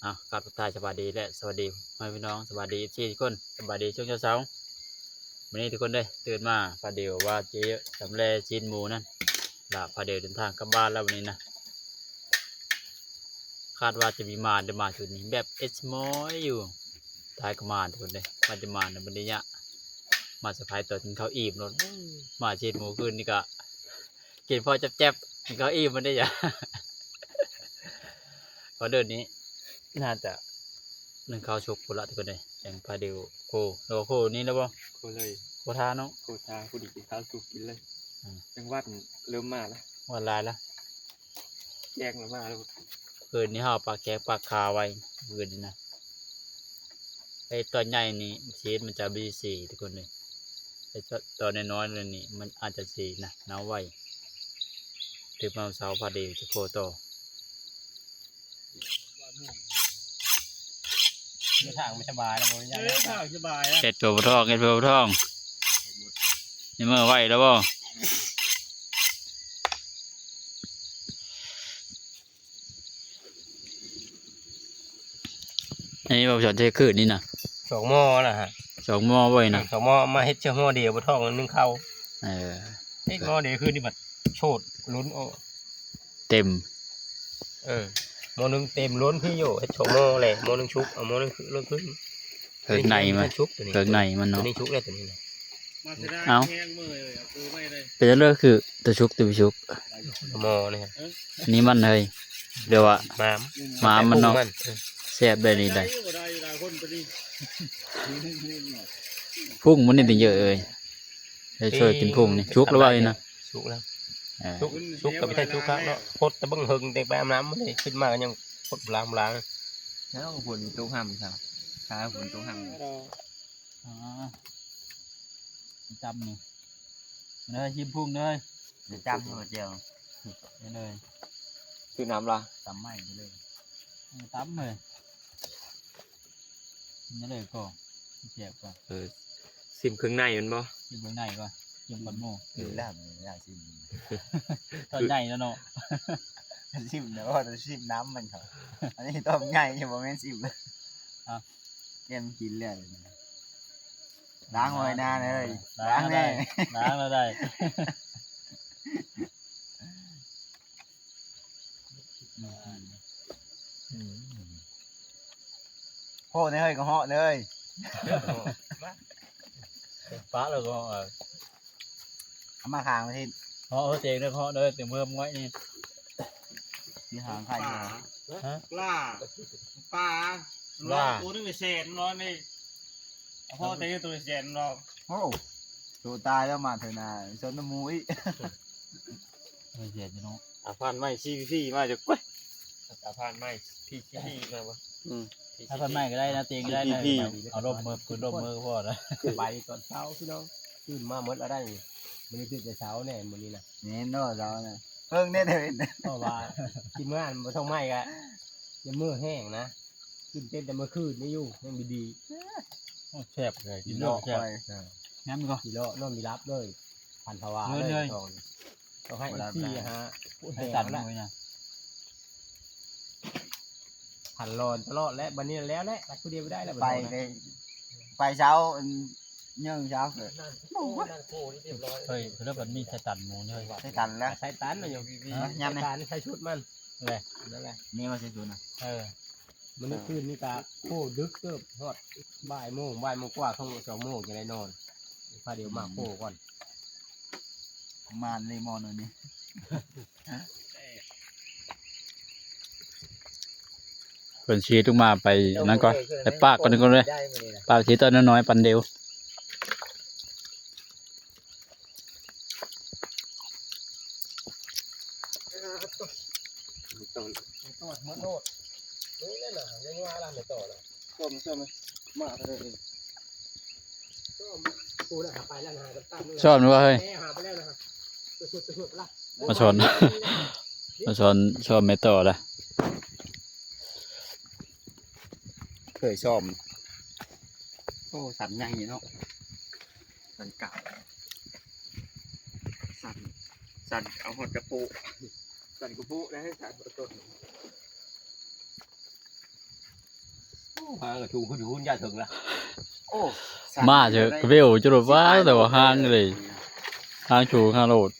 ອ່າ ກາບທັກທາຍສະບາຍດີ ແລະ ສະຫວັດດີພໍ່ແມ່ພີ່ນ້ອງ ສະບາຍດີເອັຟຊີທຸກຄົນ ສະບາຍດີຊ່ວງເຊົ້າໆ. ມື້ນີ້ທຸກຄົນເດີ ຕື່ນມາພາເດວວ່າຈະຊຳແລຊີ້ນໝູນັ້ນ ລະພາເດວເດີນທາງກັບບ້ານແລ້ວມື້ນີ້ນະ. ຄາດວ່າຈະມີມາ ແຕ່ມາຊຸດນີ້ແບບເອັດສະມອຍຢູ່ ທ້າຍກໍມາທຸກຄົນເດີ ວ່າຈະມາໃນມື້ນີ້ຍະ ມາເຊີໄພຕອນກິນເຂົ້າອີ່ມໂລດ. ມາຊີ້ນໝູຄືນນີ້ກະ ກິນພໍແຈບໆ ກິນເຂົ້າອີ່ມມັນໄດ້ຫຍັງ. ອອເດີນີ້ໜ້າຈະໜຶ້ງເຂົ້າສຸກພຸ້ນລະທຸກຄົນເອີຍ. ແກງປາດິວໂຄ ແລ້ວກໍໂຄນີ້ແລ້ວບໍ່? ໂຄເລີຍ ໂຄທາເນາະ ໂຄທາ ພໍດີກິນເຂົ້າສຸກກິນເລີຍ. ອືມ ຈັງຫວັດເລີ່ມມາລະ ຫວັດຫຼາຍລະ ແກງລະມາລະ. ຄືນນີ້ເຮົາປາກແກງປາກຄາໄວ້ ຄືນນີ້ນະ. ໄອ້ຕອນໃຫຍ່ນີ້ ຊີດມັນຈະບໍ່ມີສີທຸກຄົນເອີຍ. ໄອ້ຕອນນ້ອຍໆນີ້ ມັນອາດຈະສີນະ ເນົ່າໄວ. ຕື່ນມາເຊົ້າພາເດວຈະໂຄຕໍ່. ເດີນທາງມັນສະບາຍແລ້ວບໍ່? ເອີ ທາງສະບາຍແລ້ວ ເຮັດຕົວບໍ່ທ້ອງ ເຮັດຕົວບໍ່ທ້ອງ. ນີ້ເມື່ອໄວແລ້ວບໍ່? ອັນນີ້ບໍ່ສອນເທຄືນນີ້ນະ ສອງໝໍ້ລະຮະ ສອງໝໍ້ເວີຍນະ ສອງໝໍ້ມາເຮັດເທື່ອໝໍ້ດຽວບໍ່ທ້ອງໜຶ່ງເຂົ້າ. ເອີ ເຮັດໝໍ້ດຽວຄືນນີ້ບັດໂຊດລົ້ນອອກເຕັມ. ເອີ ໝໍ້ໜຶ່ງເຕັມລົ້ນພີ້ໂຍ ເຮັດສອງໝໍ້ແຫຼະ ໝໍ້ໜຶ່ງຊຸກ ເອົາໝໍ້ໜຶ່ງເລີກຂຶ້ນ. ເຄື່ອງໃນມັນ ເຄື່ອງໃນມັນເນາະ ນີ້ຊຸກແລ້ວຕົວນີ້ນະ. ເອົ້າ ເປັນຈັ່ງໃດຄືຕົວຊຸກຕົວບໍ່ຊຸກ? ໝໍ້ນີ້ ນີ້ມັນເຮີຍ ແບບວ່າ ມາມ ມາມມັນເນາະ ແຊບໄດ໋ນີ້ໄດ໋. ພຸ້ງມັນນີ້ຕິເຢີເອີຍ ໄດ້ຊ່ວຍກິນພຸ້ງນີ້ ຊຸກແລ້ວວ່ານີ້ນະ. ສຸກແລ້ວ ເອີ ສຸກ ສຸກກໍບໍ່ໄດ້ສຸກຄັກເນາະ ພົດແຕ່ເບິ່ງເຫິງແຕ່ໄປອາບນ້ຳ ມັນຂຶ້ນມາກໍຍັງພົດບລາງໆ. ແລ້ວກໍຝົນຕົກຫ້ຳຊະ ຖ້າຝົນຕົກຫ້ຳ. ອໍ ຈ້ຳນີ້ ເດີ ຊິມພຸ້ງເດີ ຈຳຫົວແຈ່ວ ນີ້ເລີຍ ຊື້ນ້ຳລະ ຕຳໃໝ່ເລີຍ ຕຳເລີຍ. ກິນໄດ້ເລີຍກໍແຊບກວ່າ. ເອີ ຊິມເຄື່ອງໃນມັນບໍ່? ຊິມເຄື່ອງໃນກ່ອນ ຊິມກ່ອນໝູ່. ກິນແລ້ວມັນຢາກຊິມ ຕອນໃຫຍ່ແລ້ວເນາະ ຊິມແລ້ວ ຊິມນ້ຳມັນເຂົາ. ອັນນີ້ຕອນໃຫຍ່ ບໍ່ແມ່ນຊິມ ເອົາ ແກມກິນແລ້ວ. ລ້າງໄວ້ນາເອີຍ ລ້າງແນ່ ລ້າງແລ້ວໄດ໋. ອືມ ໂພດເຮີຍ ກໍເຫາະເຮີຍ ປະແລ້ວກໍເຫາະ. ເອົາມາຂ້າງມາທິດ ເຫາະເຮີຍ ເຕັງເດີ ເຫາະເດີ ເຕັງເພີ່ມໄວ້ນີ້. ຊິຫາໄຂ່ຢູ່ ຮະ ປາ ປາ ປາ ໂຕໜຶ່ງແສນເນາະນີ້ ພໍແຕ່ໂຕແສນເນາະ. ໂອ້ ໂຕຕາຍແລ້ວ ມາເທື່ອໜ້າຊົນນຳໝູ່ອີກ. ເອີ ເສຍຢູ່ເນາະ ອາພານໃໝ່ ຊີພີພີ ມາຈາກ ກວຍ ອາພານໃໝ່ ພີພີ ມາບໍ່? ອືມ ອາພານໃໝ່ກໍໄດ້ນະ ເຕັງກໍໄດ້ນະ ເອົາລົມເມີ ຄືລົມເມີກໍພໍນະ. ສະບາຍດີຕອນເຊົ້າພີ່ນ້ອງ ຕື່ນມາໝົດແລ້ວໄດ໋ ມື້ນີ້ຕື່ນແຕ່ເຊົ້າແນ່ມື້ນີ້ນະ. ແມ່ນເນາະ ເຊົ້ານະ ເພິ່ງແນ່ເດີ ເພາະວ່າທີມງານບໍ່ຕ້ອງໄມ້ກະ ຍັງເມືອແຮງນະ ຕື່ນເຕັ້ນແຕ່ເມື່ອຄືນນີ້ຢູ່ ຍັງດີໆ. ໂອ້ ແຊບເລີຍ ກິນເນາະ ແຊບ ເອີ ຍາມນີ້ກໍກິນເນາະ ນອນມີຫຼັບເລີຍ ຝັນພະວາເລີຍ ຕ້ອງໃຫ້ສີ່ຫ້າ ໃຫ້ຕັນ ໂອ້ຍນະ ຝັນຫຼອນຕະຫຼອດແຫຼະ ບັດນີ້ແລ້ວແຫຼະ ຕັດຜູ້ດຽວບໍ່ໄດ້ແລ້ວ ໄປ ໄປເຊົ້າ ອັນ ເຍິງເຊົ້າ ໂອ້ຍ ເຮີຍ ເລີຍບັດມີໃສ່ຕັນໝູນີ້ເຮີຍ ໃສ່ຕັນແລ້ວ ໃສ່ຕັນຢູ່ ຍາມນີ້ ໃສ່ຊຸດມັນແຫຼະ ນັ້ນແຫຼະ ນີ້ວ່າໃສ່ຊຸດນະ ເອີ. ມື້ຄືນນີ້ກະໂຄດຶກເຕີບ ຮອດບ່າຍໂມງ ບ່າຍໂມງກວ່າ ສອງໂມງ ສອງໂມງຈັ່ງໄດ້ນອນ ພາດຽວມາໂຄກ່ອນ ປະມານເລມອນນີ້. ເພິ່ນຊິລຸກມາໄປນັ້ນກ່ອນ ໄປປາກກ່ອນ ກ່ອນເລີຍ ປາກທີ່ຕອນນ້ອຍໆ ປັນດຽວ. ຕອນ ຕອດໝົດໂລດ ນີ້ແຫຼະນະ ຍັງວ່າລະ ໄມ່ຕໍ່ລະ ຊອມ ຊອມ ມາເລີຍ ຊອມ ກູນະ ຫາໄປລະ ຫາກັນຕາມ ຊອມວ່າເຮີຍ ແມ່ຫາໄປແລ້ວນະ ສຸດໆລະ ມາສອນ ມາສອນ ຊອມແມ່ຕໍ່ລະ ເຄີຍຊອມ ໂອ້ ສັນໃຫຍ່ເນາະ ສັນກາວ ສັນ ສັນເອົາຮອດກະໂປະ. ສັນກະປຸໄດ້ສັນຕົ້ນ ໂອ້ ຫາກະທູກະຢູນຍາເຖິງລະ ໂອ້ ມາເຈີກະເບວຈະໂດດວ່າ ແຕ່ວ່າຫາງເລີຍ ຫາງຊູຫາໂລດ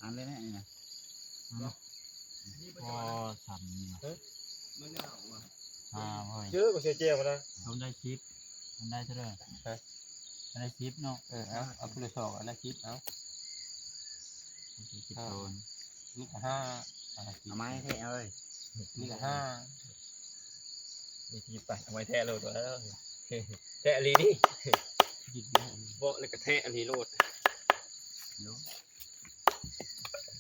ອ່ານເລີຍແມ່ນີ້ນະ ພໍສ່ຳນີ້ຫວາ ຫາເຮີ້ຍ ເຈີກະເສຍແຈວນະ ລວມໄດ້ສິບ ລວມໄດ້ເທົ່າໃດ ຮະ ໄດ້ສິບເນາະ ເອີ ເອົາ ເອົາຜູ້ລະສອງ ອັນລະສິບ ເອົາ ສິບໂຕ ນີ້ກະຫ້າ ເອົາມາໃຫ້ແທ້ເອີຍ ນີ້ກະຫ້າ ນີ້ທີ່ໄປ ເອົາໄວ້ແທ້ໂລດ ແທ້ອີ່ຫຼີນີ້ ເບາະແລ້ວກະແທ້ອີ່ຫຼີໂລດ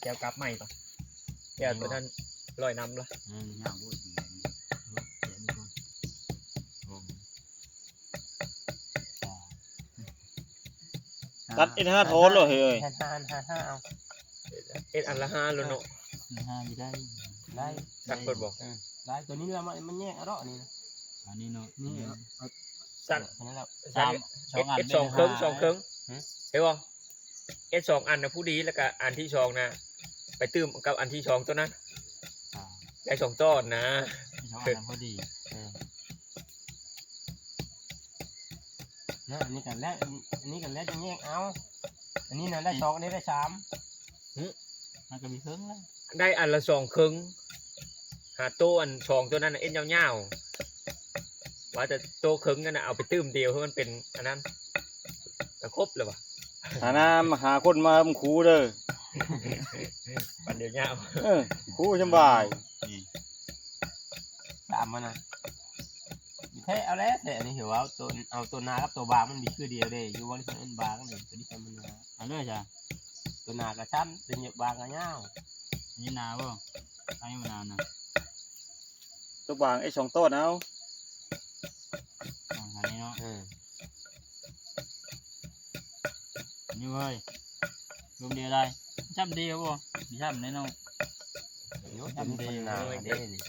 ແກ້ວກັບໃໝ່ຕໍ່ ແກ້ວຕົວນັ້ນລອຍນຳລະ ເອີ ຍາວໂພດ ແກະນີ້ກ່ອນ ຕັດເອັດຫ້າຖອນໂລດເຮີ້ຍ ເຮັດຫ້າ ເຮັດຫ້າ ເອົາ ເຮັດອັນລະຫ້າໂລດເນາະ ເຮັດຫ້ານີ້ໄດ້ ໄດ້ ຕັດໂພດບໍ່ ເອີ ໄດ້ ໂຕນີ້ລະມັນແຍກເອົາດອກນີ້ນະ ອັນນີ້ເນາະ ນີ້ ເອົາ ຊັ້ນ ອັນນັ້ນລະ ສາມ ສອງອັນ ເຮັດສອງເຄິ່ງ ສອງເຄິ່ງ ເຫັນບໍ່? ເຮັດສອງອັນນະພໍດີ ແລ້ວກະອັນທີສອງນະ ໄປຕື່ມກັບອັນທີສອງໂຕນັ້ນ ໄດ້ສອງຕອນນະ ສອງອັນພໍດີ ເອີ ນະ ອັນນີ້ກະແລະ ອັນນີ້ກະແລະຈະແຍກເອົາ ອັນນີ້ນະໄດ້ສອງ ອັນນີ້ໄດ້ສາມ ຫຶ ມັນກະມີເຄິ່ງລະ ໄດ້ອັນລະສອງເຄິ່ງ ຫາໂຕອັນສອງໂຕນັ້ນນະ ເອັນຍາວໆ ວ່າແຕ່ໂຕເຄິ່ງນັ້ນນະ ເອົາໄປຕື່ມດຽວໃຫ້ມັນເປັນອັນນັ້ນ ກະຄົບແລ້ວຫວາ ຫານຳ ຫາຄົນມານຳຄູເດີ ປັນດຽວຍາວ ເອີ ຄູສະບາຍ ນີ້ ຕາມມັນນະ ແທ້ເອົາແລ້ວ ແທ້ອັນນີ້ຖືວ່າເອົາໂຕ ເອົາໂຕໜາກັບໂຕບາງມັນມີຄືດຽວເດ້ ຢູ່ບ່ອນທີ່ເພິ່ນເອີ້ນບາງນີ້ ໂຕນີ້ທຳມະດາ ເອົາເລີຍຊະ ໂຕໜາກະສັ້ນ ໂຕບາງກະຍາວ ອັນນີ້ໜາບໍ່? ອັນນີ້ບໍ່ໜານະ ໂຕບາງເອັດສອງຕອນເອົາ ອ່າ ອັນນີ້ເນາະ ເອີ ນີ້ເວີຍ ລວມດຽວໄດ້ ຈ້ຳດຽວບໍ່? ຈ້ຳແນ່ເນາະ ຈ້ຳດຽວ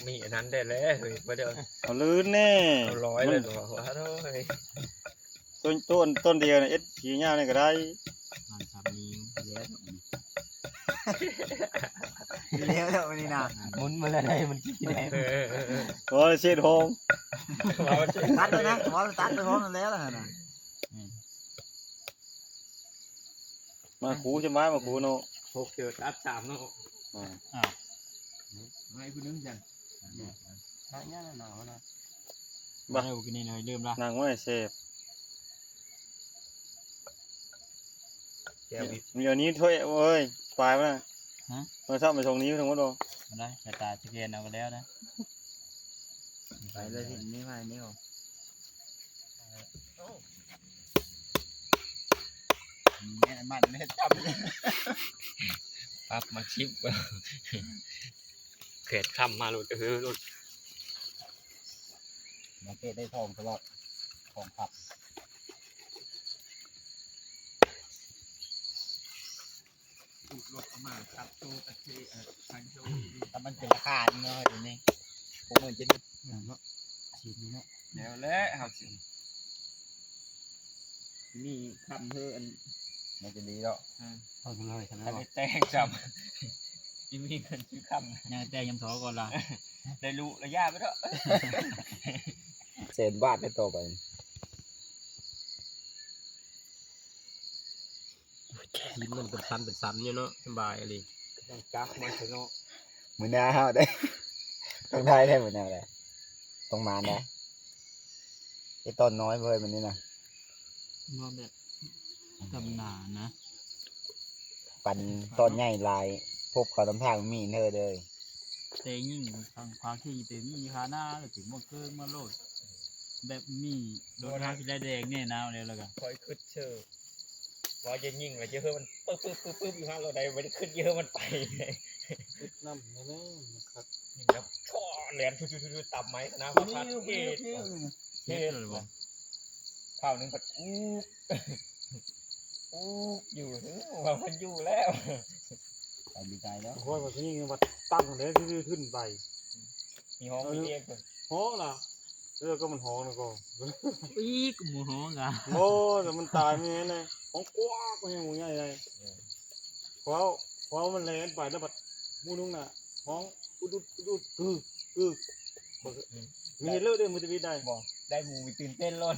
ມີອັນນັ້ນໄດ້ແລ້ວ ເຮີ້ຍ ບໍ່ໄດ້ເອົາ ເອົາລື່ນແນ່ ເອົາຮ້ອຍເລີຍ ວ່າໂອ້ຍ ຕົ້ນ ຕົ້ນ ຕົ້ນດຽວນະ ເອັດຂີ້ຍາວນີ້ກະໄດ້ ປະມານສາມນິ້ວ ແລ້ວ ແລ້ວແລ້ວນີ້ນະ ໝຸນມາແລ້ວໄດ້ ມັນກິນໄດ້ ເອີ ເອີ ເອີ ໂອ້ຍ ເສດໂຮງ ຕັດເລີຍນະ ເວົ້າຕັດເລີຍ ເວົ້ານັ້ນແລ້ວຫັ້ນນະ ມາຄູຈະມາ ມາຄູເນາະ ຫົກເຈີຕັດສາມເນາະ ອ່າ ອ້າວ ມາອີກຜູ້ໜຶ່ງຊັ້ນ ຫາຍາກນະ ໜາວນະ ບໍ່ ມາເດີ ກິນນີ້ໜ້ອຍ ລືມລະ ນັ່ງໄວ້ແຊບ ແກ້ວອີກ ມີອັນນີ້ຖ້ວຍ ໂອ້ຍ ປາຍມັນນະ ຮະ ມັນຊ້ຳໄປສອງນິ້ວທັງໝົດບໍ່? ບໍ່ໄດ້ ສາຍຕາສະແກນເອົາກະແລ້ວນະ ໄປເລີຍ ນີ້ມານີ້ ແມ່ນມັນເຮັດຈ້ຳ ປັບມາສິບ ແຂດຄ້ຳມາໂລດ ເອີ ໂລດ ມາເຕະໄດ້ທອງຕະຫຼອດ ທອງຄັບ ຂູດລົດເອົາມາຈັບໂຕຕະເຄ ເອີ ທາງໂຕ ແຕ່ມັນເປັນລາຄາເນາະ ດຽວນີ້ ພວກມັນຈະໄດ້ ຫຍັງເນາະ ສີດນີ້ເນາະ ແລ້ວແຫຼະ ເຮົາຊິ ມີຄຳເຮີ ອັນ ມັນຈະດີເນາະ ເອີ ເອົາເລີຍ ຄັນ ຄັນໄດ້ແຕ່ງຊ້ຳ ຊິມີເງິນຊື້ຄຳ ຍັງແຕ່ງຍາມທໍ່ກ່ອນລະ ໄດ້ລຸລະຍາໄປເນາະ ແສນບາດໄດ້ຕໍ່ໄປ ຊີ້ນມັນເປັນຊັ້ນເປັນຊັ້ນຢູ່ເນາະ ສະບາຍອີ່ຫຼີ ຕ້ອງຈັບມັນຊະເນາະ ມື້ໜ້າເຮົາໄດ້ ຕ້ອງໄດ້ແທ້ມື້ໜ້າໄດ້ ຕ້ອງມານໄດ້ ໄອ້ຕອນນ້ອຍເວີຍມື້ນີ້ນະ ບໍ່ແບບ ກຳນານນະ ປັນຕອນໃຫຍ່ຫຼາຍ ພົບເຂົານຳທາງມີເນີເດີ ແຕ່ຍິງທາງພາຄີໄປມີຄາໜ້າ ແລ້ວຊິມາເກີງມາໂລດ ແບບມີໂດນຫາຊິໄດ້ແດງແນ່ນາວແລ້ວ ແລ້ວກະຂ້ອຍຄຶດເຊີ ວ່າຈະຍິງແລ້ວຈະເຮີມັນປຶບໆໆຢູ່ຫັ້ນ ແລ້ວໄດ້ບໍ່ໄດ້ຄຶດເຈີມັນໄປ ຄຶດນຳແນ່ໆ ມັນຄັກ ຍິງແລ້ວພໍແຫຼມຊຸໆໆຕາມໄມ້ນະ ວ່າຄັກເຮັດ ເຮັດບໍ່ ຄາວໜຶ່ງພັດອູກ ອູກຢູ່ ເອີ ວ່າມັນຢູ່ແລ້ວ ໄປດີໃຈແລ້ວ ຂ້ອຍວ່າຊິຍິງພັດຕັ້ງເດ້ ຂຶ້ນໄປ ມີຮ້ອງມີຮຽກ ຮ້ອງລະ ເອີ ກະມັນຮ້ອງນະກໍ ອີກ ບໍ່ຮ້ອງກະ ໂອ້ ແຕ່ມັນຕາຍແມ່ນແຫຼະ ຮ້ອງກວາກ ແຮງໃຫຍ່ໃດ ເອີ ເພາະ ເພາະມັນແລ່ນໄປແລ້ວບັດໝູ່ໜຶ່ງນະ ຮ້ອງອຸດໆ ອື ອື ອື ອື ມີເຮັດເລີຍເດ້ ມື້ທະວີດໄດ້ ບໍ່ ໄດ້ໝູ່ໄປຕື່ນເຕັ້ນໂລດ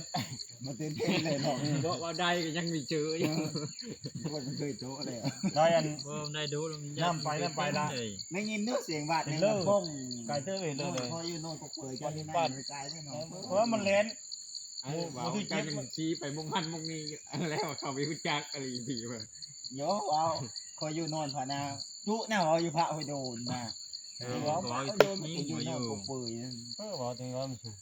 ມາຕື່ນເຕັ້ນເລີຍເນາະ ເພາະວ່າໄດ້ກໍຍັງມີເຈີຢູ່ ເອີ ບໍ່ເຄີຍໂຈະແລ້ວ ໄດ້ອັນ ບໍ່ໄດ້ດູແລ້ວມັນ ນ້ຳໄປ ນ້ຳໄປລະ ໄດ້ຍິນເນາະ ສຽງບາດນີ້ ເລີຍ ໄກເຕີບເລີຍ ໂອ້ຍ ພໍຢູ່ໂນ່ນກໍເປີດ ເຈົ້ານີ້ນາໄກເລີຍເນາະ ເພາະວ່າມັນແລ່ນ ເອີ ເວົ້າ ໝູ່ທີ່ ໃຈ ເຈັບ ມັນຊີ້ໄປໝົງຫັ້ນໝົງນີ້ ແລ້ວເຂົາໄປຮູ້ຈັກອີ່ຫຼີຕິວ່າ ໂຍ ເວົ້າ ຂ້ອຍຢູ່ໂນ່ນພະນາ ຈຸນະ ເວົ້າຢູ່ພະຫ້ວຍໂດນນະ ເອີ ເວົ້າ ເວົ້າຢູ່ໂນ່ນກໍເປີດ ເອີ ເວົ້າຈັ່ງວ່າມັນສູງ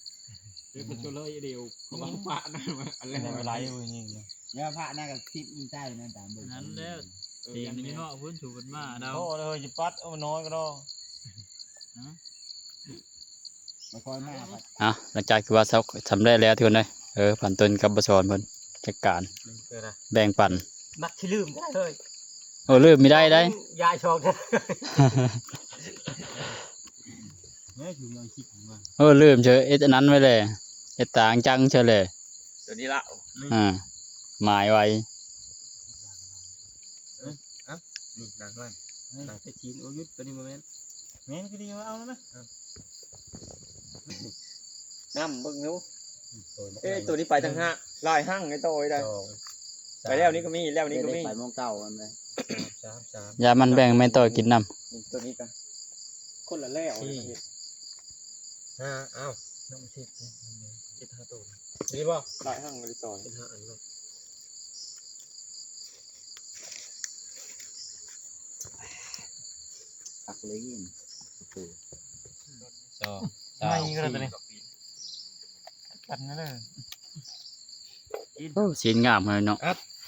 ເປັນໂຊເລີດດຽວ ເຂົາເວົ້າພະນະ ອັນແລກ ໄລຢູ່ນີ້ນະ ແລ້ວພະນະກໍຄິດໃນໃຈນະ ຕາມເບິ່ງ ນັ້ນແຫຼະ ເອີ ຕີນຢູ່ເນາະ ພຸ້ນ ສູງເພິ່ນມາເດາ ໂອ້ ເອີ ຊິປັດ ເອີ ມັນນ້ອຍກໍດອກ ຮະ? ບໍ່ຄ່ອຍມາ ເອົ້າ ຫຼັງຈາກທີ່ວ່າສຳເລັດແລ້ວທຸກຄົນເອີຍ ເອີ ພັນຕົ້ນກັບບໍ່ສອນເພິ່ນຈັດການ ເອີ ແບ່ງປັນ ມັກຊິລືມໄດ້ເລີຍ ເອີ ລືມບໍ່ໄດ້ໄດ໋ ຢາຍຊອງ ເອີ ລືມເຊີຍ ເຮັດອັນນັ້ນໄວ້ແຫຼະ ເຮັດຕາງຈັງເຊີຍແຫຼະ ຕົວນີ້ລະ ອ່າ ໝາຍໄວ້ ເອີ ເອົ້າ ນີ້ ນາງມັນ ເອີ ນາງແຕ່ຈີນ ໂອ້ ຢຸດ ຕົວນີ້ບໍ່ແມ່ນ ແມ່ນຄືດີ ເອົາແລ້ວນະ ເອົ້າ ນຳເບິ່ງດູ ເອີ ຕົວນີ້ໄປຕັ້ງຫ້າ ຫຼາຍຮັ່ງໄອ້ໂຕໄດ້ ສອງ ໄປແລ້ວນີ້ກໍມີ ແລ້ວນີ້ກໍມີ ໄປໝ່ອງເກົ່າຫັ້ນແຫຼະ ສາມ ສາມ ຢ່າມັນແບ່ງແມ່ໂຕກິນນຳ ນີ້ ຕົວນີ້ກໍ ຄົນລະແລ້ວ ສີ່ ຫ້າ ເອົ້າ ນຳສິບ ເຈັດ ຫ້າໂຕ ນີ້ບໍ່ ຫຼາຍຮັ່ງໄອ້ໂຕ ເຈັດ ຫ້າອັນເນາະ ຄັກເລີຍ ໂອ້ໂຫ ສອງ ສາມ ສີ່ ກັນເລີຍ ໂອ້ ຊີ້ນງາມເລີຍເນາະ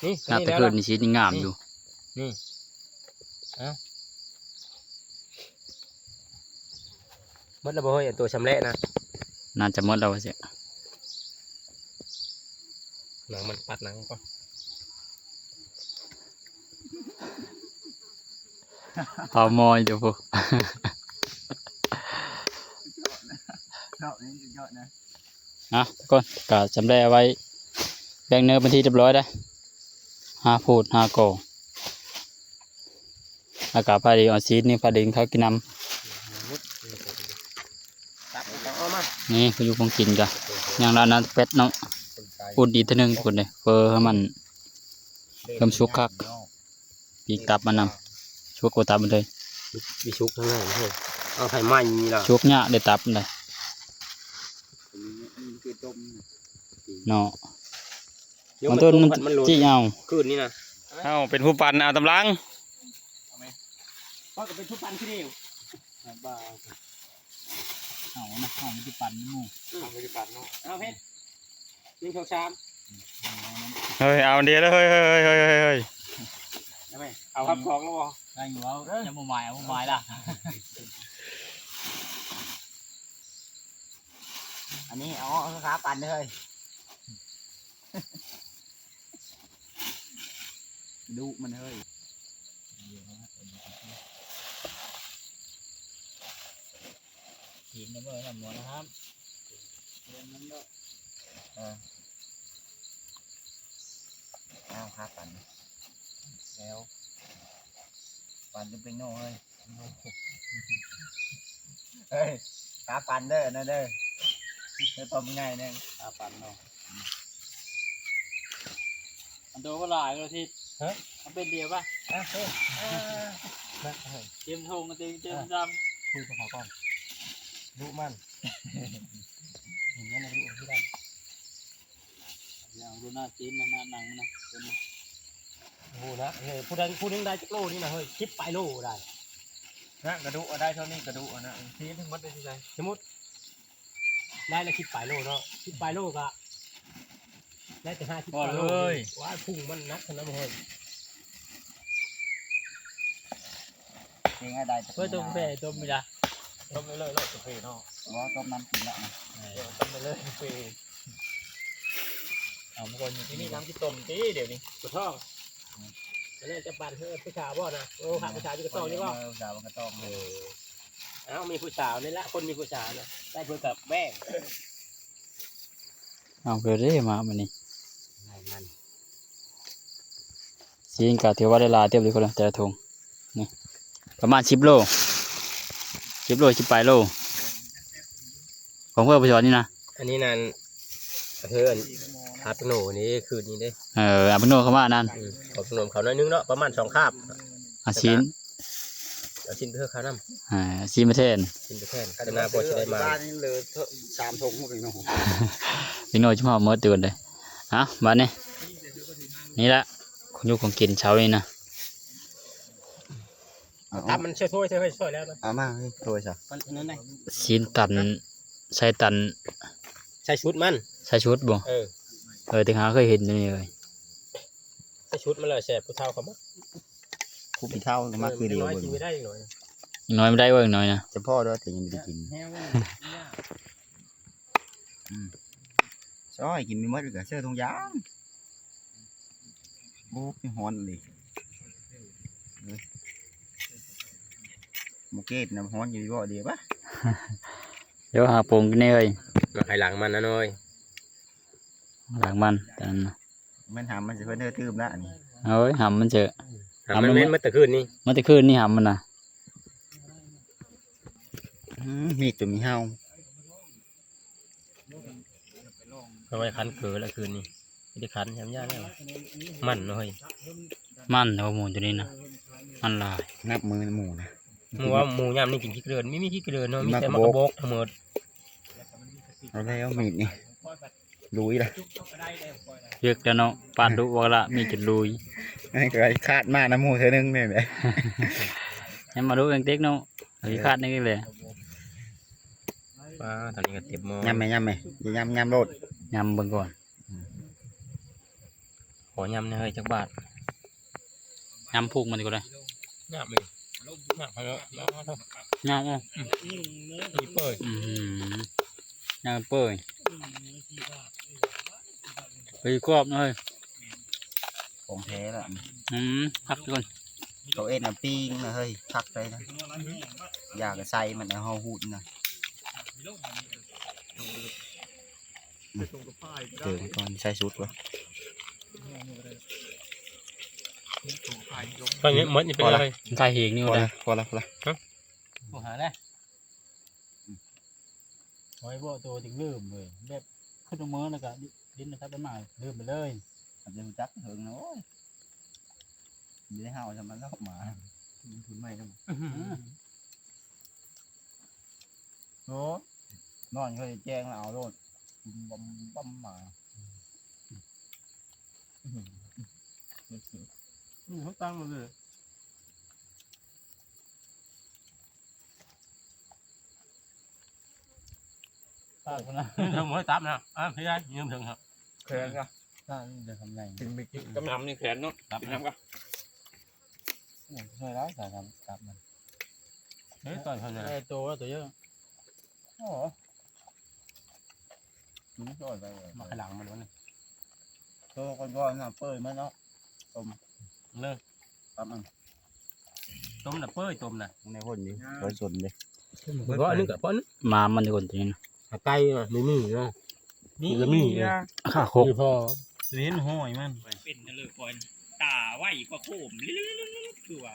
ນີ້ ໜ້າຕະເກີນນີ້ຊີ້ນງາມຢູ່ ນີ້ ເອົ້າ ໝົດແລ້ວບໍ່ເຮີ້ຍ ອັນຕົວຊຳແລະນະ ໜ້າຈະໝົດແລ້ວວ່າຊິ ໜັງມັນປັດໜັງກ່ອນ ເຜົາໝໍ້ຢູ່ພຸ້ນ ເນາະ ສຸດຍອດນະ ອ່ະ ທຸກຄົນ ກະຊຳແລະໄວ້ ແບ່ງເນີເປັນທີ່ຮຽບຮ້ອຍແລ້ວ ຫ້າພູດຫ້າກໍ ແລ້ວກະພາດີເອົາຊີ້ນນີ້ ພາດີເຂົ້າກິນນຳ ຕັບເອົາມາ ນີ້ ຄືຢູ່ຂອງກິນກະ ຍັງລະອັນນັ້ນແປັດເນາະ ອຸ່ນອີກເທື່ອໜຶ່ງທຸກຄົນເດີ ເພື່ອໃຫ້ມັນເລີ່ມສຸກຄັກ ປີກຕັບມັນນຳ ສຸກກວ່າຕັບມັນເລີຍ ມີສຸກທາງໃນເຮີ້ຍ ເອົາໃຫ້ໃໝ່ນີ້ລະ ສຸກຍາກເດ້ຕັບນະ ເນາະ ມັນຕົ້ນມັນຈີ້ເອົາ ຄືນນີ້ນະ ເຮົາເປັນຜູ້ປັ່ນເອົາຕຳລັງ ຂ້ອຍກໍເປັນຜູ້ປັ່ນຄືດຽວ ເອົານະ ເຮົາມີແຕ່ປັ່ນໝູ່ ເອີ ເຮົາມີແຕ່ປັ່ນເນາະ ເອົາເພັດ ໜຶ່ງ ສອງ ສາມ ເຮີ້ຍ ເອົາອັນດຽວເລີຍ ເຮີ້ຍ ເຮີ້ຍ ເອົາໄປ ເອົາຮັບຂອງແລ້ວບໍ່ ໄດ້ຢູ່ ເອົາ ຍັງບໍ່ໝາຍ ເອົາບໍ່ໝາຍລະ ອັນນີ້ເອົາ ເອົາຂາປັ່ນເລີຍ ດຸມັນເຮີ້ຍ ກິນນະເບິ່ງນຳໝໍນະຄັບ ເອີ ອ້າວ ຂາປັ່ນ ແລ້ວ ປັ່ນຈະເປັນໂນເຮີ້ຍ ເອີຍ ຂາປັ່ນເດີ ອັນນັ້ນເດີ ເອີ ຕົວມັນໃຫຍ່ໜຶ່ງ ຂາປັ່ນເນາະ ອັນໂຕກໍຫຼາຍໂລທິດ ຮະ ເອົາເປັນດຽວປະ ອ່ະ ເອີ ເອີ ເຕັມຖົງ ເຕັມ ເຕັມຊຳ ຄຸຍກັບເຂົາກ່ອນ ດຸມັນ ເຫັນມັນດຸທີ່ໄດ້ ຢ່າງດູໜ້າຊີ້ນນະ ໜ້າໜັງນະ ໂອ້ໂຫ ນະ ເຮີ້ຍ ຜູ້ໃດ ຜູ້ໜຶ່ງໄດ້ຈັກໂລນີ້ນະ ເຮີ້ຍ ສິບປາຍໂລໄດ້ ນະ ກະດຸ ເອົາໄດ້ເທົ່ານີ້ກະດຸ ນະ ຊີ້ນທັງໝົດໄດ້ເທົ່າໃດ ສົມມຸດ ໄດ້ລະສິບປາຍໂລເນາະ ສິບປາຍໂລກະ ໄດ້ແຕ່ຫ້າສິບ ພໍເລີຍ ກວ່າໂລ ວ້າຍ ພຸງມັນໜັກຂະໜາດນັ້ນເຮີ້ຍ ເອງໃຫ້ໄດ້ ເພື່ອຕົ້ມກາແຟ ຕົ້ມມີລະ ຕົ້ມເລີຍໆ ກາແຟເນາະ ບໍ່ ຕົ້ມນ້ຳກິນລະ ເອີ ຕົ້ມໄປເລີຍ ກາແຟ ເອົາ ມັນກໍຢູ່ທີ່ນີ້ ມີນ້ຳຊິຕົ້ມຕິ ດຽວນີ້ ປວດທ້ອງ ອັນນັ້ນຈະປັ່ນເຮີ້ຍ ຜູ້ສາວບໍ່ນະ ໂອ້ ຫາຜູ້ສາວຢູ່ກະຕ້ອງນີ້ບໍ່ ເອີ ຜູ້ສາວກະຕ້ອງ ເອີ ເອົ້າ ມີຜູ້ສາວນີ້ລະ ຄົນມີຜູ້ສາວນະ ໄດ້ເພິ່ນກັບແບງ ເອົາ ເພິ່ນເດ້ມາມື້ນີ້ ໄດ້ມັນ ຊີ້ນກໍຖືວ່າໄດ້ຫຼາຍເຕີບຢູ່ຄົນລະແຕ່ລະຖົງ ນີ້ປະມານສິບໂລ ສິບໂລ ສິບປາຍໂລ ຂອງເພື່ອນຜູ້ສອນນີ້ນະ. ອັນນີ້ນັ້ນ ເຮືອນອາປະໂນນີ້ຄືນນີ້ເດ້. ເອີ ອາປະໂນເຂົ້າມານັ້ນ ອືມ ອາປະໂນເຂົ້າໜ້ອຍໜຶ່ງເນາະ ປະມານສອງຄາບ. ອາຊີນ ອາຊີນເພື່ອເຂົ້ານຳ ອາຊີນມາແທນ ຊີນໄປແທນ ຂະໜາດພໍຊິໄດ້ມາ ບ້ານນີ້ເຫຼືອສາມຖົງເປັນໜໍ່ ເປັນໜໍ່ຈຸມເຮົາໝົດເດີ. ເອົ້າ ບາດນີ້ ນີ້ລະ ຂອງຢູ່ຂອງກິນເຊົ້ານີ້ນະ. ເອົາ ເອົາ ຕຳມັນຊ່ອຍຖ້ວຍ ຊ່ອຍຖ້ວຍແລ້ວນະ ເອົາມາເຮີ້ຍ ຖ້ວຍຊະ ມັນອັນນັ້ນໄດ໋ ຊີ້ນຕັນ ໃສ່ຕັນ ໃສ່ຊຸດມັນ ໃສ່ຊຸດບໍ່? ເອີ ເອີ ແຕ່ຫາເຄີຍເຫັນຢູ່ນີ້ເລີຍ ໃສ່ຊຸດມັນແລ້ວແຊບ ຜູ້ເຖົ້າເຂົາມັກ ຜູ້ ຜູ້ເຖົ້າມັກຄືດຽວ ເອີ ເບິ່ງ ກິນໄດ້ເລີຍ ນ້ອຍບໍ່ໄດ້ເບິ່ງນ້ອຍນະ ຈະພໍເດີ ແຕ່ຍັງບໍ່ໄດ້ກິນ ແຮງ ອືມ ຊອຍກິນໄປໝົດ ແລ້ວກໍເຊີຖົງຢາງ. ໂອ້ຍ ຮ້ອນອີ່ຫຼີ ເອີ ໝູເກດນະ ຮ້ອນຢູ່ບໍ່ເດບະ ດຽວຫາປົງກິນເລີຍ ມາໄຂ່ຫຼັງມັນນະນ້ອຍ ຫຼັງມັນ ແຕ່ນັ້ນນະ ແມ່ນຫຳມັນຊິເພິ່ນເດີຕື່ມລະອັນນີ້ ໂອ້ຍ ຫຳມັນເຈີ ຫຳມັນ ຫຳມັນເໝັນ ເໝັນແຕ່ຄືນນີ້ ເໝັນແຕ່ຄືນນີ້ຫຳມັນນະ. ອືມ ມີດຕົວມີເຫົ່າ ເອົາໄວ້ຂັນເກີແລ້ວຄືນນີ້ ໄດ້ຂັນຍາມຍາແລ້ວ ມັນເນາະເຮີ້ຍ ມັນເນາະໝູຕົວນີ້ນະ ມັນຫຼາຍ ນັບມື້ໝູນະ ໝູວ່າໝູຍາມນີ້ກິນຂີ້ກະເລີນ ມີ ມີຂີ້ກະເລີນເນາະ ມີແຕ່ໝາກກະບົກທັງໝົດ. ເອົາແລ້ວມີດນີ້ ລຸຍລະ ເລິກແລ້ວເນາະ ປາດດຸບໍ່ລະ ມີດຈົນລຸຍ ນັ້ນກໍຄາດມານຳໝູເທື່ອໜຶ່ງແມ່ນແຫຼະ ຍັງມາດຸເຕັກໆເນາະ ເອີ ຄາດໜຶ່ງອີກແຫຼະ. ປາດ ຕອນນີ້ກໍເຕັມໝໍ້ ຍຳແມ່ ຍຳແມ່ ຢາ ຍຳ ຍຳໂລດ ຍຳເບິ່ງກ່ອນ ຂໍຍຳແດ່ເຮີ້ຍ ຈັກບາດ ຍຳພຸກມັນກໍໄດ້ ຍຳເລີຍ ຍຳເລີຍ ຍຳເອົາ ອືມ ຍຳເປີຍ ຍຳເປີຍ ເຮີ້ຍ ກອບເຮີ້ຍ ຂອງແທ້ລະ ອືມ ຄັກກ່ອນ ເຂົາເອີ້ນວ່າປີ້ງນະເຮີ້ຍ ຄັກໄດ໋ນະ ຢາກະໃສ່ມັນເອົາເຮົາຫູດນະ. ອືມ ເຕີມກ່ອນ ໃສ່ຊຸດກ່ອນ ຕອນນີ້ໝົດນີ້ເປັນອະໄລ ໃສ່ເຮງນີ້ ພໍລະ ໄດ້ ພໍລະ ພໍລະ ໂທຫາແລ້ວ ອືມ ໂອ້ຍ ບໍ່ໂຕຈຶ່ງລືມເວີຍ ແບບຂຶ້ນເມືອແລ້ວກະດິນນະຄັບ ມາລືມໄປເລີຍ ຄັນໄດ້ຮູ້ຈັກເຖິງນະ ໂອ້ຍ ບໍ່ໄດ້ເຫົ່າຊຳມັນແລ້ວ ໝາ ຄືນໃໝ່ນຳ ອື ໂອ້ ນອນເຄີຍແຈ້ງແລ້ວເອົາໂລດ ບຳບຳໝາ ອື ເຂົາຕັ້ງເລີຍ ຕາກພຸ້ນນະ ເທິງບໍ່ໄດ້ຕັບນະ ອ່າ ເພິ່ນຍາຍ ຍືມເຖິງເນາະ ແຂນກະ ຕາກນີ້ຈະທຳໄງ ກິນໄປກິນກຳນຳນີ້ແຂນເນາະ ຕັບ ກິນນຳກະ ໂອ້ຍ ຊ່ວຍຫຼາຍ ຕາກ ຕັບມັນ ເຮີ້ຍ ຕ່ອຍເພິ່ນນະ ໃຫຍ່ໂຕແລ້ວ ໂຕເຢີະ ໂອ້ ມັນຊ່ອຍໄປເລີຍ ມາຂະຫຼັງມັນວະນີ້ ໂຕກ່ອນໆນະ ເປີຍມັນເນາະ ຕົ້ມ ເລີຍ ປັບມັນ ຕົ້ມນະ ເປີຍຕົ້ມນະ ໃນຄົນນີ້ ໄວ້ສົນເດ້ ບໍ່ ອັນນີ້ກະ ບໍ່ ອັນນີ້ ມາມັນຄົນຕົວນີ້ນະ ຫາໄກ່ນະ ມີ ມີເນາະ ມີ ມີ ຂ້າຄົກ ມີພໍ ເຫັນຫ້ອຍມັນ ເປັນເລີຍ ປ່ອຍ ຕາໄວກວ່າໂຄມ ຄືວ່າ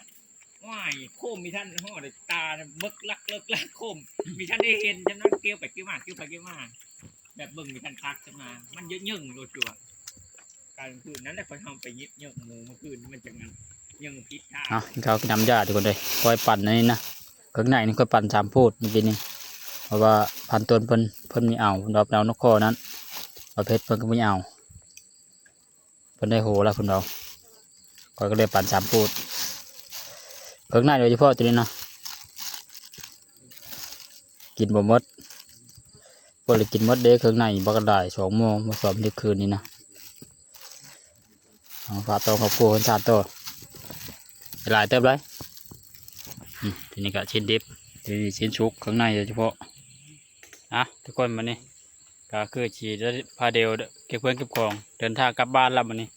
ວ້າຍ ໂຄມມີທັນຮອດ ຕາເບິກລັກເລິກລັກ ໂຄມມີທັນໄດ້ເຫັນ ຈຳນັ້ນ ກຽວໄປກຽວມາ ກຽວໄປກຽວມາ ແບບເບິ່ງມີທັນຄັກ ຈຳນາ ມັນເຍີະເຍີ້ງໂລດ ຄືວ່າ ກາງຄືນນັ້ນແຫຼະ ຂ້ອຍເຮົາໄປຍິບເຍີ້ງໝູມື້ຄືນ ມັນຈັ່ງນັ້ນ ເຍີ້ງຜິດທາງ. ເອົາ ກິນເຂົ້າກິນນ້ຳຢາທຸກຄົນເດີ ຂ້ອຍປັ່ນອັນນີ້ນະ ເຄື່ອງໃນນີ້ຂ້ອຍປັ່ນສາມພູດມື້ກີ້ນີ້ ເພາະວ່າພັນຕົ້ນເພິ່ນ ເພິ່ນມີເອົາ ດອກເອົານົກຄໍນັ້ນ ປະເພັດເພິ່ນກໍມີເອົາ. ເພິ່ນໄດ້ໂຫລະເພິ່ນເວົ້າ ຂ້ອຍກໍເລີຍປັ່ນສາມພູດ ເຄື່ອງໃນໂດຍສະເພາະຕົວນີ້ນະ ກິນບໍ່ໝົດ ບໍ່ໄດ້ກິນໝົດເດ້ ເຄື່ອງໃນບັກຫຼາຍ ສອງໂມງມາຊ້ອມເດັກຄືນນີ້ນະ ເອົາ ຝາກຕ້ອນຄອບຄົວເພິ່ນຊາດຕໍ່ ຫຼາຍເຕີບຫຼາຍ ອືມ ທີນີ້ກະຊີ້ນດິບ ທີນີ້ຊີ້ນສຸກ ເຄື່ອງໃນໂດຍສະເພາະ ອ່ະ ທຸກຄົນ ບາດນີ້ ກໍຄືຊິໄດ້ພາເດວເກັບເຄື່ອງເກັບຂອງ ເດີນທາງກັບບ້ານແລ້ວບັດນີ້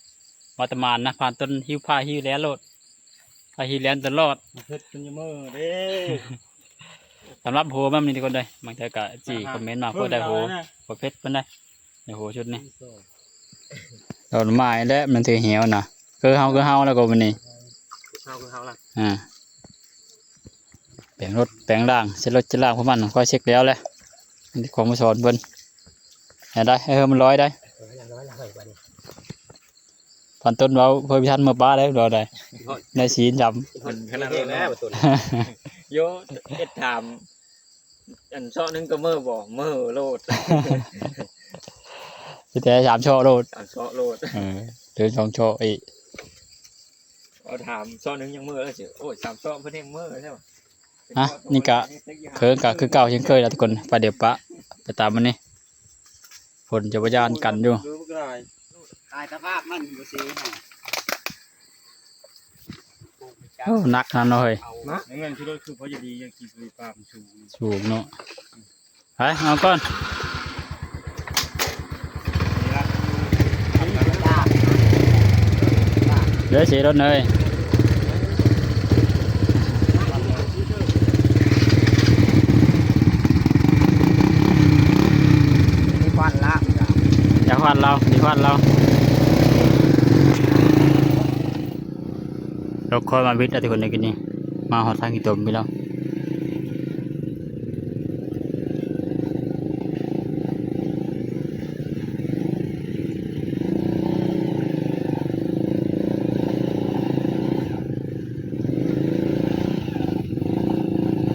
ບໍ່ຕະມານນະ ຜ່ານຕົ້ນຫິ້ວ ພາຫິ້ວແລ່ນໂລດ ພາຫິ້ວແລ່ນຕະຫຼອດ ເຮັດເປັນເມີເດ້ ສຳລັບໂຫແບບນີ້ທຸກຄົນເດີ ບາງເທື່ອກໍເອັຟຊີຄອມເມັນມາ ເພິ່ນໄດ້ໂຫ ບໍ່ເຜັດປານໃດ ໄດ້ໂຫຊຸດນີ້ ດອກໄມ້ແຫຼະ ມັນຖືແຫວນະ ຄືເຮົາ ຄືເຮົາແລ້ວກໍມື້ນີ້ ເຮົາ ຄືເຮົາລະ ອ່າ ແປງລົດແປງລ່າງ ເຊັດລົດເຊັດລ່າງພວກມັນ ຄ່ອຍເຊັກແລ້ວແຫຼະ ມີແຕ່ຂອງມາສອນເພິ່ນ ໃຫ້ໄດ້ ໃຫ້ເຮີມັນລອຍໄດ້ ເອີ ຢ່າງນ້ອຍລະເຮີບັດນີ້ ພັນຕົ້ນເວົ້າເພິ່ນບໍ່ທັນເມືອປ່າໄດ້ ເວົ້າໄດ້ ໄດ້ຊີ້ນຈຳ ເພິ່ນຂະໜາດນັ້ນເນາະ ໂຢ ເຮັດຖາມ ອັນເຊາະໜຶ່ງກໍເມີບໍ່? ເມີໂລດ ຊິແຕ່ສາມເຊາະໂລດ ສາມເຊາະໂລດ ເອີ ເດີນສອງເຊາະອີກ ເອົາຖາມເຊາະໜຶ່ງຍັງເມີແລ້ວຊິ ໂອ້ຍ ສາມເຊາະເພິ່ນແຮ່ງເມີແລ້ວ ອ່ະ ນີ້ກະເຄີງກະຄືເກົ່າເຊັ່ນເຄີຍລະທຸກຄົນ ໄປດຽວປະ ໄປຕາມມັນນີ້ ຝົນຈະບໍ່ຢ້ານກັນຢູ່ ຂາຍສະພາບມັນບໍ່ຊື້ໃຫ້ ໂອ້ ໜັກນຳເນາະເຮີຍ ນະ ໃນເງິນທີ່ລົດຄືພໍດີ ຢາກກິນປາມັນສູງ ສູງເນາະ ໄປເອົາກ່ອນ ເດີ ເສລົດເລີຍ ໄດ້ຄວັນລະ ໄດ້ຄວັນລະ ໄດ້ຄວັນລະ ລົດຄ່ອຍມາບິດແລ້ວທຸກຄົນ ໃນກີ້ນີ້ ມາຮອດທາງຂີ້ຕົມພີ່ນ້ອງ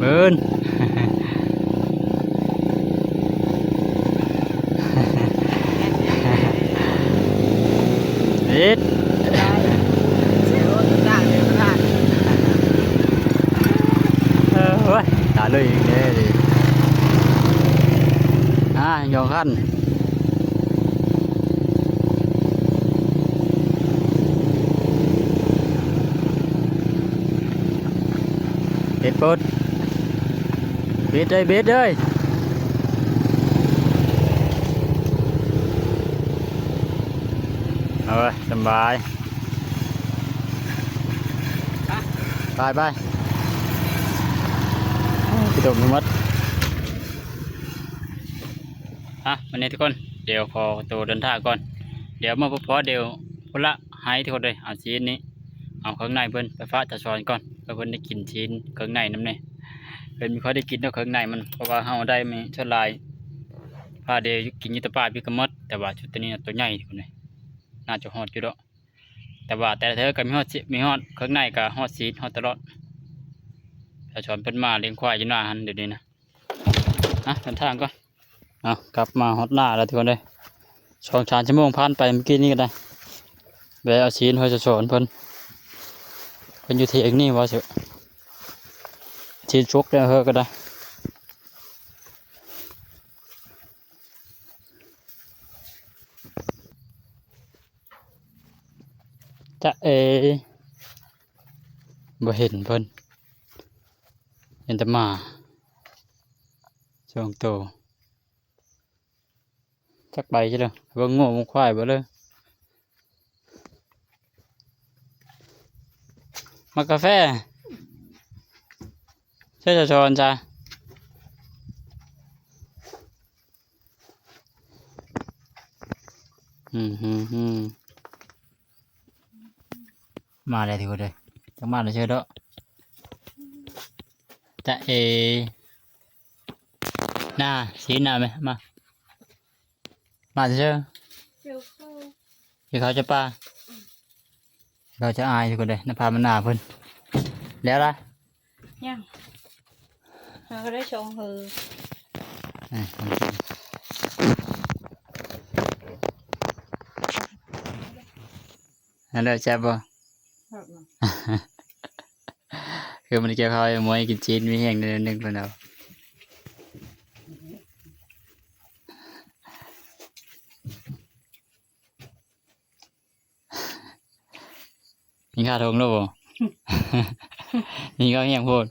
ເບິ່ງ ເຮັດ ເອີ ໂອ້ຍ ຕາເລີຍອີກແລ້ວ ອ່າ ສອງຄັນ ເຮັດໂພດ ເບັດເອີຍ ເບັດເອີຍ ເອົາເວີຍ ສະບາຍ ໄປ ໄປ ໄປດົມທັງໝົດ ອ່ະ ວັນນີ້ທຸກຄົນ ດຽວຂໍໂຕເດີນທາງກ່ອນ ດຽວມາພົບພໍ້ ດຽວພຸ້ນລະ ໄຮ່ທຸກຄົນເດີ ເອົາຊີ້ນນີ້ ເອົາເຄື່ອງໃນເພິ່ນໄປຝາກຕາສອນກ່ອນ ເພື່ອເພິ່ນໄດ້ກິນຊີ້ນເຄື່ອງໃນນຳແດ່ ເພິ່ນບໍ່ຄ່ອຍໄດ້ກິນດອກເຄື່ອງໃນມັນ ເພາະວ່າເຮົາໄດ້ມີສ່ວນຫຼາຍ ພາດຽວກິນຢູ່ແຕ່ປາປີກະໝົດ ແຕ່ວ່າຊຸດໂຕນີ້ນະ ໂຕໃຫຍ່ທຸກຄົນເດີ ໜ້າຈະຮອດຢູ່ດອກ ແຕ່ວ່າແຕ່ລະເທື່ອກໍມີຮອດ ມີຮອດເຄື່ອງໃນ ກໍຮອດຊີ້ນ ຮອດຕະຫຼອດ ຕາສອນເພິ່ນມາລ້ຽງຄວາຍຢູ່ໜ້າຫັ້ນ ດຽວນີ້ນະ ອ່ະ ເດີນທາງກ່ອນ ເອົາ ກັບມາຮອດໜ້າແລ້ວທຸກຄົນເດີ ສອງສາມຊົ່ວໂມງຜ່ານໄປ ມື້ກີ້ນີ້ກໍໄດ້ ແວ່ເອົາຊີ້ນຫ້ອຍສອນເພິ່ນ ເພິ່ນຢູ່ເຖງນີ້ວ່າຊິ ຊີ້ນສຸກແລ້ວເຮີກໍໄດ້ ຈະເອ ບໍ່ເຫັນເພິ່ນ ເຫັນແຕ່ໝາສອງໂຕ ຈັກໄປຊິເດີ ເບິ່ງງົວເບິ່ງຄວາຍເບິ່ງເດີ ໝາກກາແຟ ໃຊ້ສະຊອນຊະ ອືມ ມາແລ້ວຕິເດີ ຈັກມາແລ້ວເຊີດອກ ຈະເອ ໜ້າ ຊີ້ນໜ້າແມະ ມາ ມາເຊີ ເຈົ້າເຂົ້າ ກິນເຂົ້າເຈົ້າປ່າ ເຂົາຈະອາຍທຸກຄົນເດ້ ນຳພາມາໜ້າເພິ່ນ ແລ້ວລະ ຍັງ ເຮົາກໍໄດ້ຊ່ອງເຮີ ຫັ້ນແຫຼະ ແຊບບໍ່? ແຊບເນາະ ຄືມັນກ່ຽວເຂົ້າ ມວຍກິນຊີ້ນມີແຮງໜ້ອຍໜຶ່ງເພິ່ນເອົາ. ກິນຄາຖົງແລ້ວບໍ່? ກິນເຂົ້າແຮງໂພດ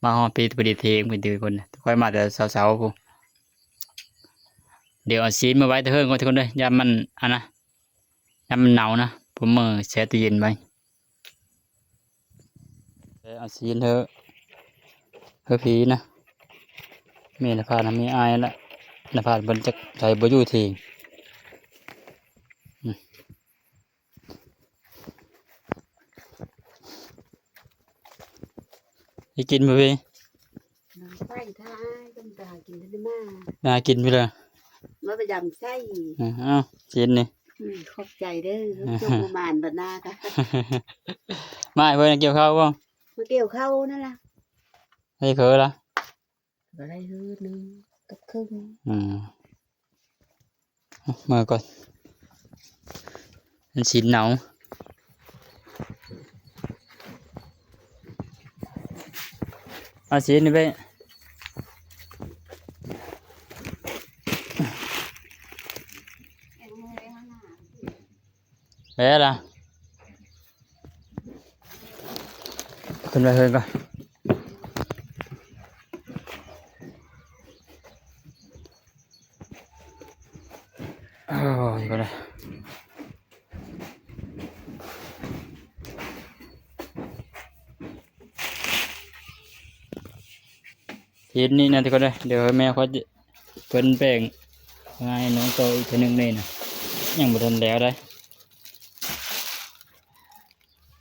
ມາຮອດປີ ພໍດີເທີ່ຍງເພິ່ນຕິຄົນ ຂ້ອຍມາແຕ່ເຊົ້າໆພຸ້ນ ດຽວເອົາຊີ້ນມາໄວ້ແຕ່ເທິງກ່ອນທຸກຄົນເດີ ຢ້ານມັນອັນນະ ນ້ຳມັນເນົ່ານະ ຜົມເໝີແຊ່ຕູ້ເຢັນໄວ້ ແຕ່ເອົາຊີ້ນເຮີ ເຮີຜີນະ ແມ່ນະພານະ ແມ່ອ້າຍລະ ນະພານເພິ່ນຈັກໃສບໍ່ຢູ່ທີ ອືມ ໄດ້ກິນບໍ່ເວີຍ? ນ້ຳໄຟ ຖ້າອ້າຍ ຕ້ອງໄປຫາກິນເດີມາ ມາຫາກິນຢູ່ເດີ ມາໄປຢາມໃສ່ ເອີ ເອົາ ຊີ້ນນີ້ ອືມ ຂອບໃຈເດີ ໂຊກບໍ່ໝານບັດໜ້າກະ ມາໃຫ້ເພິ່ນກ່ຽວເຂົ້າບໍ່? ມາກ່ຽວເຂົ້ານັ້ນລະ ໃຫ້ເຄີລະ ກໍໄດ້ຄືໜຶ່ງກັບເຄິ່ງ ອືມ ເມືອກ່ອນ ມັນຊີ້ນເນົ່າ ເອົາຊີ້ນນີ້ໄປ ແລ້ວລະ ຂຶ້ນໄປເຮືອນກ່ອນ ໂອ້ຍ ກ່ອນເດີ ເຮັດນີ້ນະທຸກຄົນເດີ ດຽວແມ່ຂ້ອຍຈະ ເພິ່ນແບ່ງມາໃຫ້ນ້ອງຕໍ່ອີກເທື່ອໜຶ່ງເລີຍນະ ຍັງບໍ່ທັນແລ້ວໃດ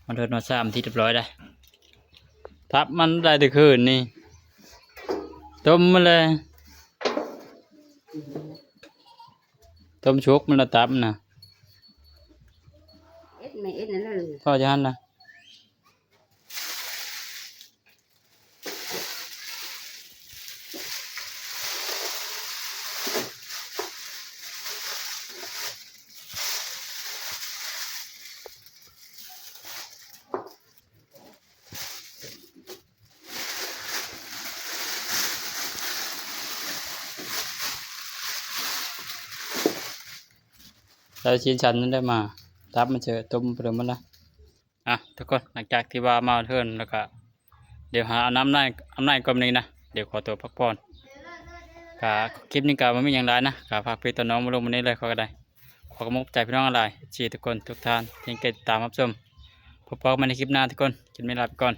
ຮອດເຮືອນຮອດຊານທີ່ຮຽບຮ້ອຍໃດ ຕັບມັນໄດ້ແຕ່ຄືນນີ້ ຕົ້ມມັນແຫຼະ ຕົ້ມສຸກມັນລະຕັບນະ ເອັດແມ່ເອັດນັ້ນເລີຍ ພໍຈະຫັ້ນນະ. ແລ້ວຊີ້ນສັນນັ້ນໄດ້ມາ ຕັບມັນເຊີຕົ້ມໄປເລີຍໝົດລະ. ອ່ະ ທຸກຄົນ ຫຼັງຈາກທີ່ວ່າມາຮອດເຮືອນແລ້ວກະ ດຽວຫາອາບນ້ຳໃນ ອາບນ້ຳກ່ອນນີ້ນະ ດຽວຂໍຕົວພັກຜ່ອນ ກະຄລິບນີ້ກະບໍ່ມີຫຍັງຫຼາຍນະ ກະຝາກພີ່ຕໍ່ນ້ອງມາລົງມື້ນີ້ເລີຍ ຂ້ອຍກະໄດ້ ຂໍຂອບໃຈພີ່ນ້ອງຫຼາຍ ເອັຟຊີ ທຸກຄົນທຸກທ່ານທີ່ໃຫ້ກຽດຕິດຕາມຮັບຊົມ ພົບກັນໃໝ່ໃນຄລິບໜ້າທຸກຄົນ ຄລິບນີ້ລາໄປກ່ອນ.